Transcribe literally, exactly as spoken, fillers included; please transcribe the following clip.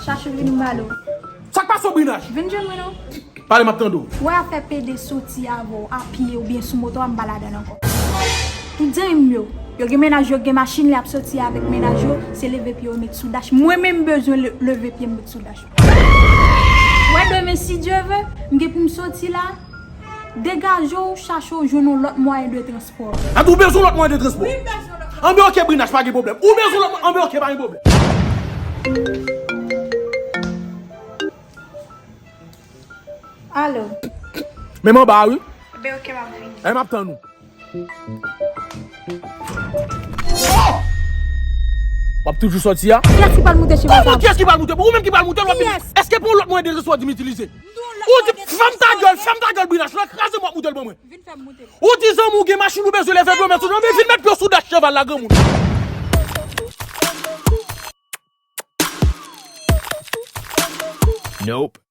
Chachou, vin m pale w. Sa k pase w, Brinach? Vin jwenn mwen non. Pale, m ap tande w. Ou wè afè pede soti avè w a pye oubyen sou moto a, m pa ladan l ankò. Tout zanmi m yo, yo gen mennaj yo, gen machin, lè y ap soti avèk mennaj yo, se leve pye yo met sou dach. Mwen menm m bezwen le- leve pye m met sou dach. Ou wè demen, si Dye ve, m gen pou m soti la, degaje w, chache w jwenn yon lòt mwayen de transpò. A, ou bezwen yon lòt mwayen de transpò? Wi, m bezwen yon lòt. Anben, oke, Brinach, pa gen pwoblèm. Ou bezwen lòt mwayen, anben, oke, pa gen pwoblèm. Alo. Men m anba a, wi. Enben, oke, m ap vini. E, m ap tann ou. Oh! W ap toujou soti a? Kiyès ki pral moute cheval sa? Kòman kiyès ki pral moute? Ou menm ki pral moute l, w ap vin. Kiyès? Èske pou yon lòt mwayen de transpò w di m itilize? Ou di, fèm ta gèl, fèm ta gèl, Brinach, nan kraze m w ap moute l ban mwen. Vin fè m moute l. Ou di zanmi w gen machin, ou bezwen leve dlo, men sou dlo, men vin met pye w sou dach cheval la, granmoun. Nope.